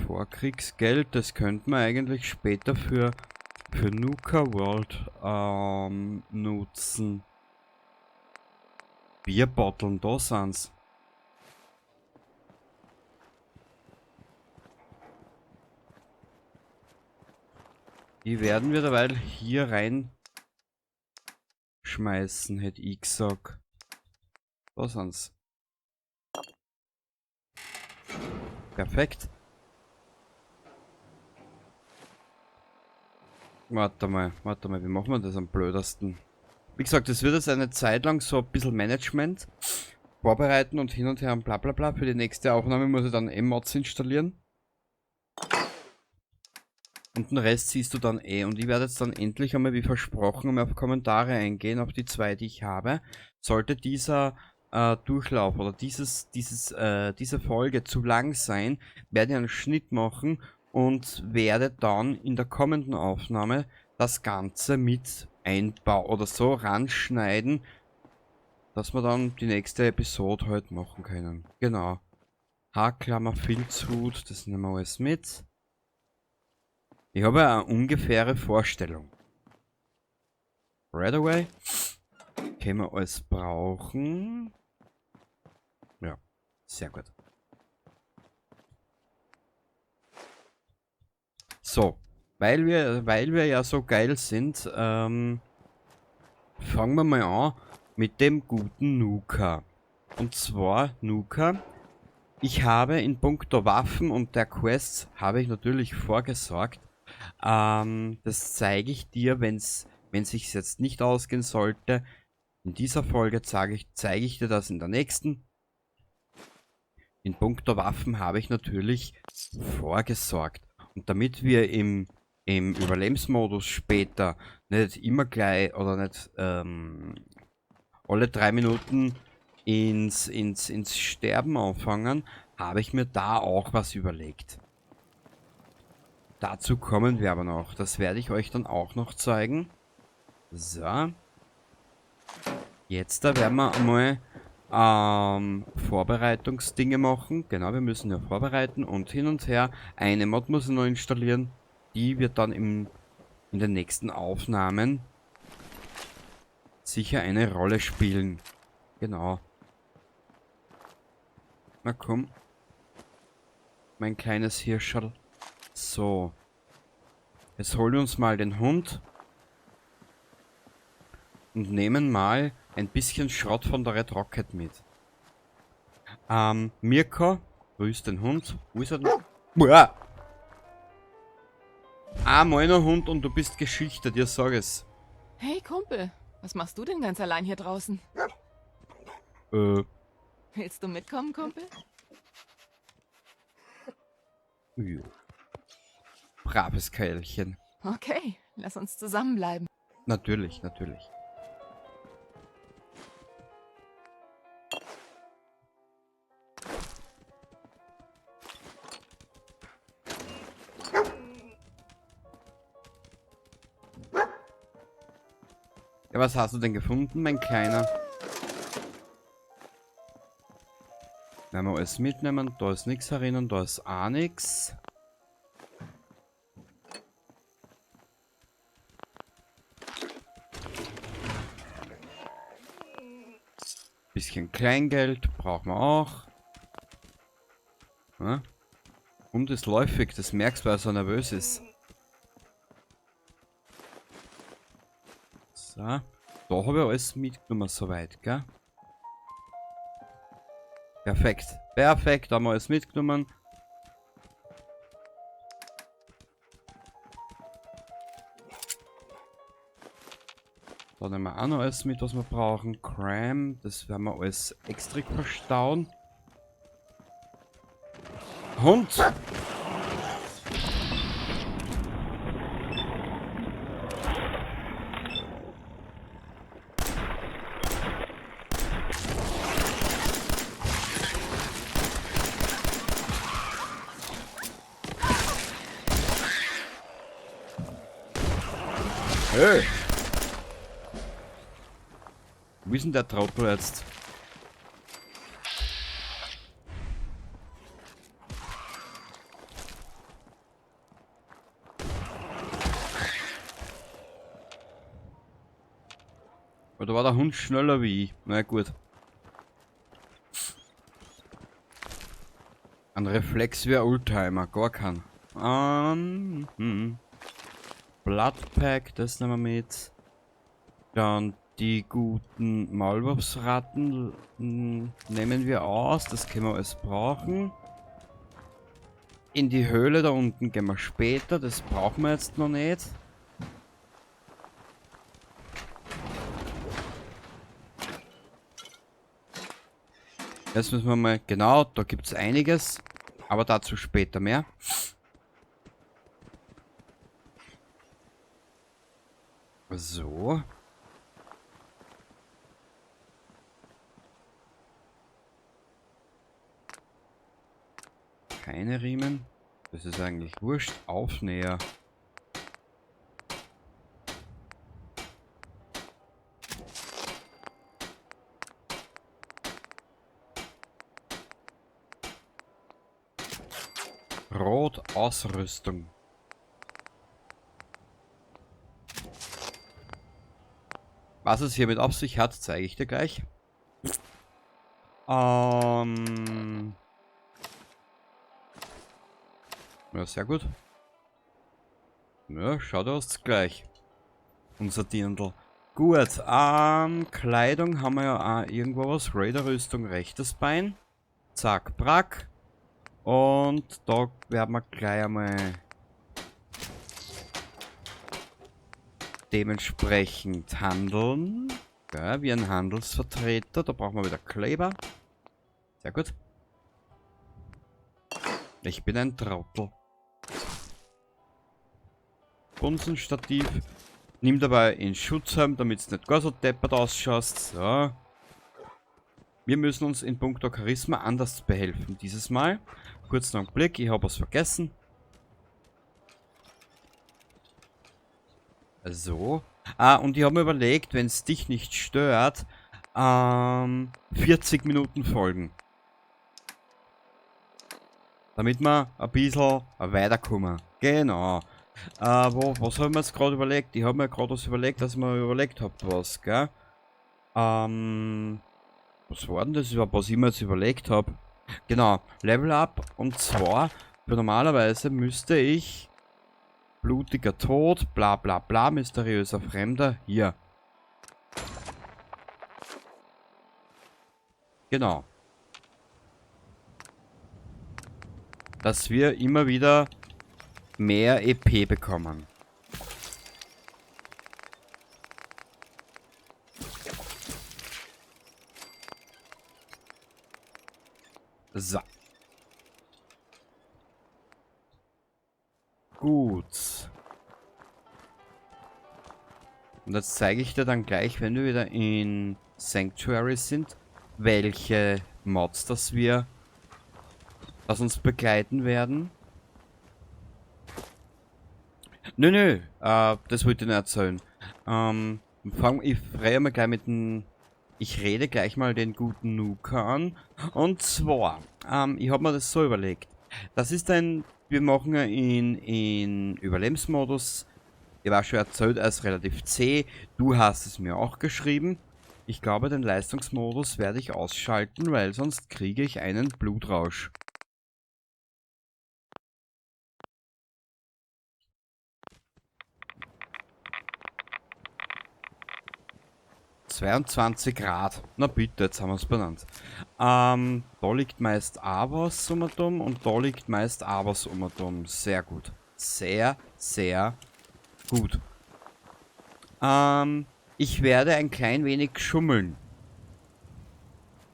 Vorkriegsgeld, das könnte man eigentlich später für Nuka World nutzen. Bierbotteln, da sind's. Die werden wir derweil hier rein schmeißen, hätte ich gesagt. Da sind's. Perfekt. Warte mal, wie machen wir das am blödesten? Wie gesagt, das wird jetzt eine Zeit lang so ein bisschen Management vorbereiten und hin und her und bla bla bla. Für die nächste Aufnahme muss ich dann eh Mods installieren. Und den Rest siehst du dann eh. Und ich werde jetzt dann endlich einmal, wie versprochen, einmal auf Kommentare eingehen, auf die zwei, die ich habe. Sollte dieser Durchlauf oder diese Folge zu lang sein, werde ich einen Schnitt machen und werde dann in der kommenden Aufnahme das Ganze mit einbauen oder so ranschneiden, dass wir dann die nächste Episode halt machen können. Genau. Haarklammer, Filzhut, das nehmen wir alles mit. Ich habe eine ungefähre Vorstellung. Right away. Können wir alles brauchen. Ja, sehr gut. So, weil wir ja so geil sind, fangen wir mal an mit dem guten Nuka. Und zwar Nuka, ich habe in puncto Waffen und der Quests habe ich natürlich vorgesorgt. Das zeige ich dir, wenn sich's jetzt nicht ausgehen sollte. In dieser Folge zeige ich dir das in der nächsten. In puncto Waffen habe ich natürlich vorgesorgt. Und damit wir im Überlebensmodus später nicht immer gleich oder nicht alle 3 Minuten ins Sterben anfangen, habe ich mir da auch was überlegt. Dazu kommen wir aber noch. Das werde ich euch dann auch noch zeigen. So. Jetzt da werden wir einmal Vorbereitungsdinge machen. Genau, wir müssen ja vorbereiten und hin und her. Eine Mod muss ich noch installieren. Die wird dann in den nächsten Aufnahmen sicher eine Rolle spielen. Genau. Na komm. Mein kleines Hirscherl. So. Jetzt holen wir uns mal den Hund. Und nehmen mal ein bisschen Schrott von der Red Rocket mit. Mirko, grüß den Hund. Wo ist er denn? Uah! Ah, meiner Hund und du bist Geschichte, dir sag es. Hey Kumpel, Was machst du denn ganz allein hier draußen? Willst du mitkommen, Kumpel? Jo. Braves Kerlchen. Okay, lass uns zusammenbleiben. Natürlich, natürlich. Ja, was hast du denn gefunden, mein Kleiner? Werden wir alles mitnehmen. Da ist nichts herinnen, da ist auch nichts. Bisschen Kleingeld brauchen wir auch. Ja? Hund ist läufig, das merkst du, weil er so nervös ist. So. Da habe ich alles mitgenommen soweit, gell? Perfekt. Perfekt, da haben wir alles mitgenommen. Da nehmen wir auch noch alles mit, was wir brauchen. Cram, das werden wir alles extra verstauen. Hund! Hey! Wo ist denn der Trottel jetzt? Oder war der Hund schneller wie ich? Na gut. Ein Reflex wie ein Oldtimer, gar kein. Bloodpack, das nehmen wir mit. Dann die guten Maulwurfsratten nehmen wir aus. Das können wir alles brauchen. In die Höhle da unten gehen wir später. Das brauchen wir jetzt noch nicht. Jetzt müssen wir mal... Genau, da gibt's einiges. Aber dazu später mehr. So. Keine Riemen. Das ist eigentlich wurscht. Aufnäher. Rot Ausrüstung. Was es hiermit auf sich hat, zeige ich dir gleich. Ja, sehr gut. Ja, schaut aus gleich. Unser Dirndl. Gut, Kleidung haben wir ja auch irgendwo was. Raider-Rüstung, rechtes Bein. Zack, brack. Und da werden wir gleich einmal dementsprechend handeln. Ja, wie ein Handelsvertreter. Da brauchen wir wieder Kleber. Sehr gut. Ich bin ein Trottel. Bunsenstativ. Nimm dabei in Schutzhelm, damit's nicht gar so deppert ausschaust. So. Wir müssen uns in puncto Charisma anders behelfen dieses Mal. Kurzen Augenblick, ich hab was vergessen. So. Ah, und ich hab mir überlegt, wenn's dich nicht stört, 40 Minuten Folgen. Damit wir ein bisschen weiterkommen. Genau. Was haben wir jetzt gerade überlegt? Ich hab mir gerade was überlegt, dass ich mir überlegt hab, was, gell? Was war denn das überhaupt, was ich mir jetzt überlegt hab? Genau, Level Up. Und zwar, normalerweise müsste ich blutiger Tod, bla bla bla, mysteriöser Fremder, hier. Genau. Dass wir immer wieder mehr EP bekommen. So. Gut. Und das zeige ich dir dann gleich, wenn wir wieder in Sanctuary sind, welche Mods das wir, das uns begleiten werden. Nö, nö, das wollte ich nicht erzählen. Ich rede mal gleich mit dem, ich rede gleich mal den guten Nuka an. Und zwar, ich hab mir das so überlegt. Das ist ein, wir machen ja in Überlebensmodus. Ich war schon erzählt, er ist relativ zäh. Du hast es mir auch geschrieben. Ich glaube, den Leistungsmodus werde ich ausschalten, weil sonst kriege ich einen Blutrausch. ...22 Grad. Na bitte, jetzt haben wir's benannt. Da liegt meist auch was um und da liegt meist auch was um. Sehr gut. Sehr, sehr gut. Ich werde ein klein wenig schummeln.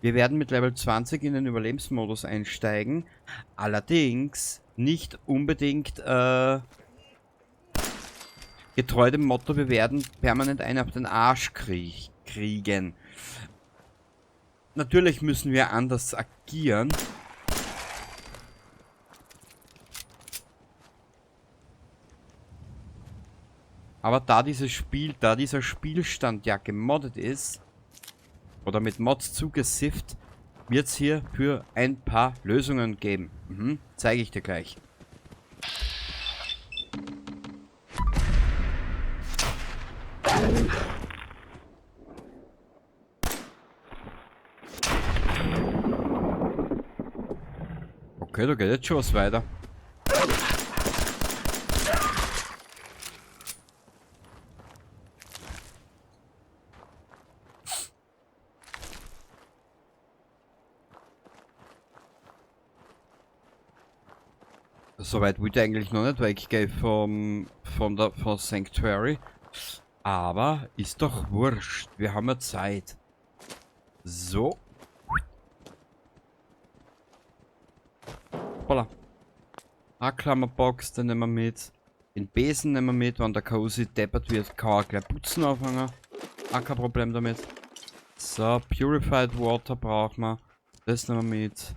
Wir werden mit Level 20 in den Überlebensmodus einsteigen. Allerdings nicht unbedingt getreu dem Motto, wir werden permanent einen auf den Arsch kriegen. Natürlich müssen wir anders agieren. Aber da dieses Spiel, da dieser Spielstand ja gemoddet ist, oder mit Mods zugesifft, wird's hier für ein paar Lösungen geben. Zeige ich dir gleich. Okay, da geht jetzt schon was weiter. Soweit wollte ich eigentlich noch nicht weggehen von Sanctuary. Aber ist doch wurscht. Wir haben ja Zeit. So. Hoppala. Klammerbox, den nehmen wir mit. Den Besen nehmen wir mit. Wenn der Cozy deppert wird, kann er gleich putzen anfangen. Auch kein Problem damit. So, Purified Water brauchen wir. Das nehmen wir mit.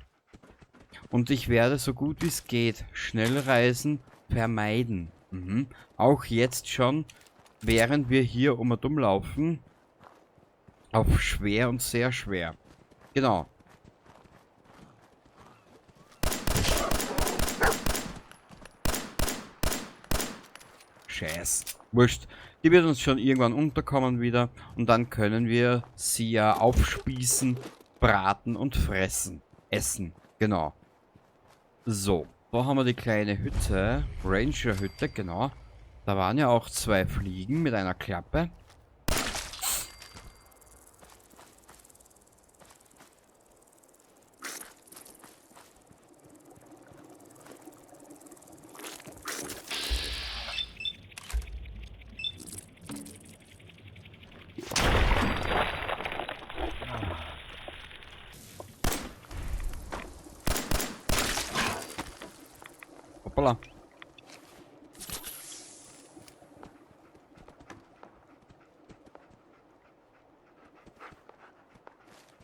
Und ich werde so gut wie es geht Schnellreisen vermeiden. Auch jetzt schon, während wir hier um und um laufen. Auf schwer und sehr schwer. Genau. Scheiß. Wurscht. Die wird uns schon irgendwann unterkommen wieder. Und dann können wir sie ja aufspießen, braten und fressen. Essen. Genau. So, da haben wir die kleine Hütte. Ranger-Hütte, genau. Da waren ja auch zwei Fliegen mit einer Klappe. Hoppala.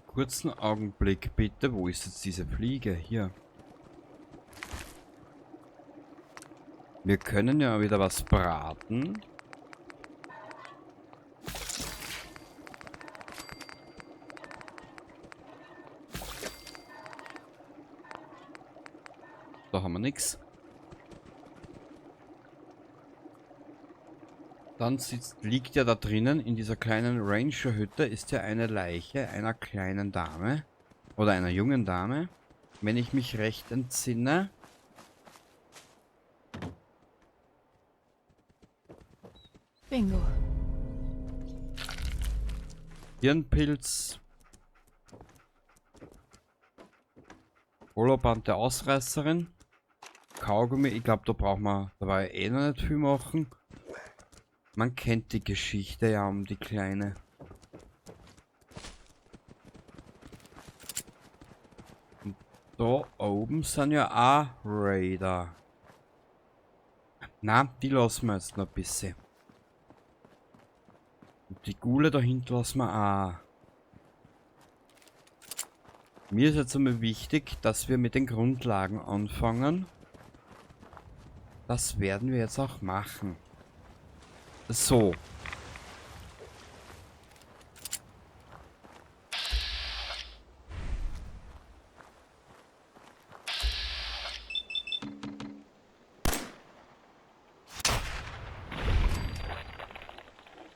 Kurzen Augenblick bitte. Wo ist jetzt diese Fliege? Hier. Wir können ja wieder was braten. Da haben wir nix. Dann liegt ja da drinnen, in dieser kleinen Ranger-Hütte, ist ja eine Leiche einer kleinen Dame. Oder einer jungen Dame. Wenn ich mich recht entsinne. Bingo. Hirnpilz. Holoband der Ausreißerin. Kaugummi, ich glaub, da brauchen wir dabei eh noch nicht viel machen. Man kennt die Geschichte ja um die Kleine. Und Da oben sind ja auch Raider. Na, die lassen wir jetzt noch ein bisschen. Und die Gule da hinten lassen wir auch. Mir ist jetzt einmal wichtig, dass wir mit den Grundlagen anfangen. Das werden wir jetzt auch machen. So.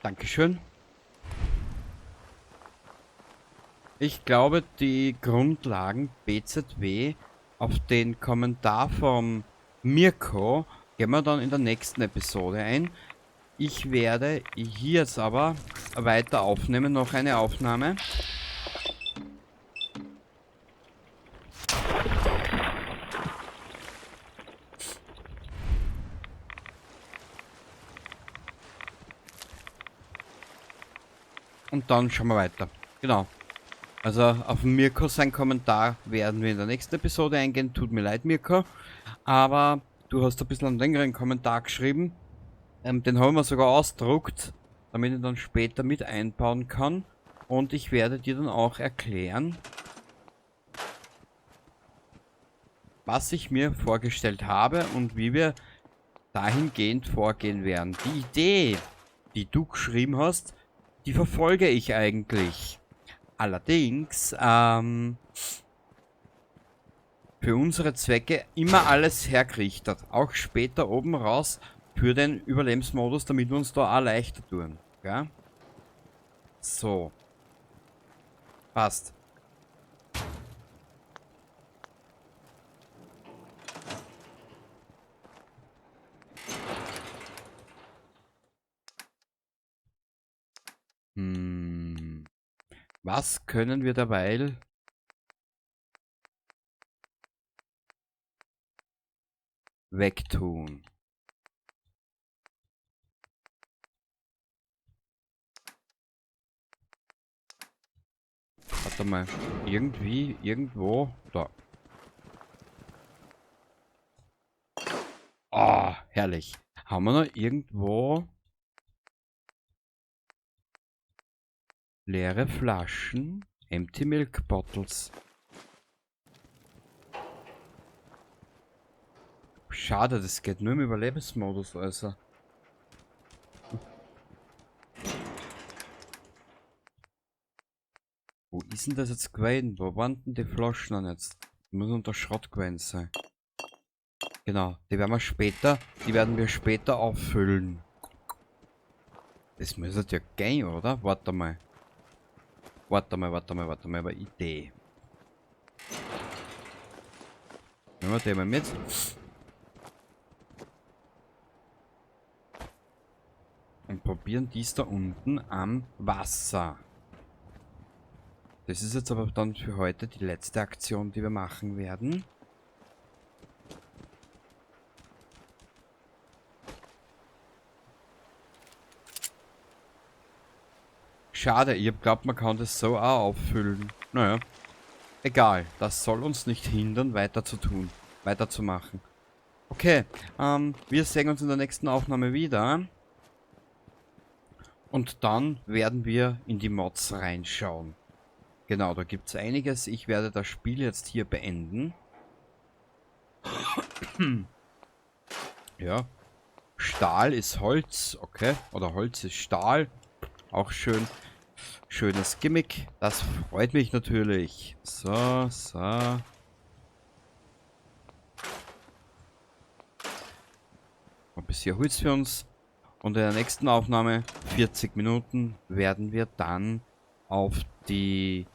Dankeschön. Ich glaube, die Grundlagen BZW auf den Kommentar vom Mirko gehen wir dann in der nächsten Episode ein. Ich werde hier jetzt aber weiter aufnehmen, noch eine Aufnahme. Und dann schauen wir weiter. Genau. Also auf Mirko sein Kommentar werden wir in der nächsten Episode eingehen. Tut mir leid, Mirko. Aber du hast ein bisschen einen längeren Kommentar geschrieben. Den haben wir sogar ausgedruckt, damit ich dann später mit einbauen kann. Und ich werde dir dann auch erklären, was ich mir vorgestellt habe und wie wir dahingehend vorgehen werden. Die Idee, die du geschrieben hast, die verfolge ich eigentlich. Allerdings, für unsere Zwecke immer alles hergerichtet. Auch später oben raus für den Überlebensmodus, damit wir uns da auch leichter tun. Gell? So. Passt. Was können wir derweil wegtun? Warte mal. Irgendwie, irgendwo. Da. Ah, herrlich. Haben wir noch irgendwo leere Flaschen? Empty Milk Bottles. Schade, das geht nur im Überlebensmodus, also. Wo ist denn das jetzt gewesen? Wo waren denn die Flaschen denn jetzt? Die müssen unter Schrott gewesen sein. Genau, die werden wir später, die werden wir später auffüllen. Das muss ja gehen, oder? Warte mal. Warte mal, warte mal, warte mal, aber Idee. Nehmen wir den mal mit. Und probieren dies da unten am Wasser. Das ist jetzt aber dann für heute die letzte Aktion, die wir machen werden. Schade, ich hab glaubt, man kann das so auch auffüllen. Naja, egal. Das soll uns nicht hindern, weiter zu tun, weiterzumachen. Okay, wir sehen uns in der nächsten Aufnahme wieder. Und dann werden wir in die Mods reinschauen. Genau, da gibt's einiges. Ich werde das Spiel jetzt hier beenden. Ja. Stahl ist Holz, okay. Oder Holz ist Stahl. Auch schön. Schönes Gimmick. Das freut mich natürlich. So, so. Ein bisschen Holz für uns. Und in der nächsten Aufnahme, 40 Minuten, werden wir dann auf die...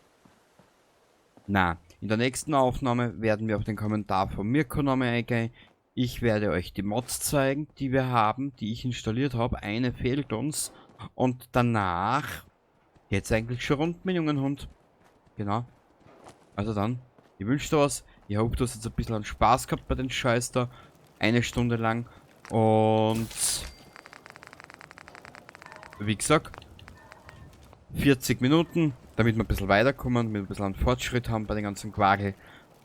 Na, in der nächsten Aufnahme werden wir auf den Kommentar von Mirko nochmal eingehen. Ich werde euch die Mods zeigen, die wir haben, die ich installiert habe. Eine fehlt uns. Und danach geht's eigentlich schon rund mit jungen Hund. Genau. Also dann, ich wünsche dir was. Ich hoffe, du hast jetzt ein bisschen Spaß gehabt bei den Scheiß da. Eine Stunde lang. Und wie gesagt, 40 Minuten, damit wir ein bisschen weiterkommen, damit wir ein bisschen einen Fortschritt haben bei den ganzen Quagel.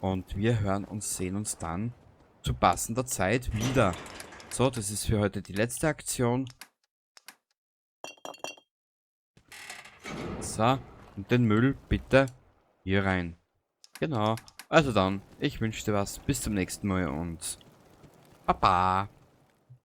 Und wir hören und sehen uns dann zu passender Zeit wieder. So, das ist für heute die letzte Aktion. So, und den Müll bitte hier rein. Genau. Also dann, ich wünsche dir was. Bis zum nächsten Mal und Baba.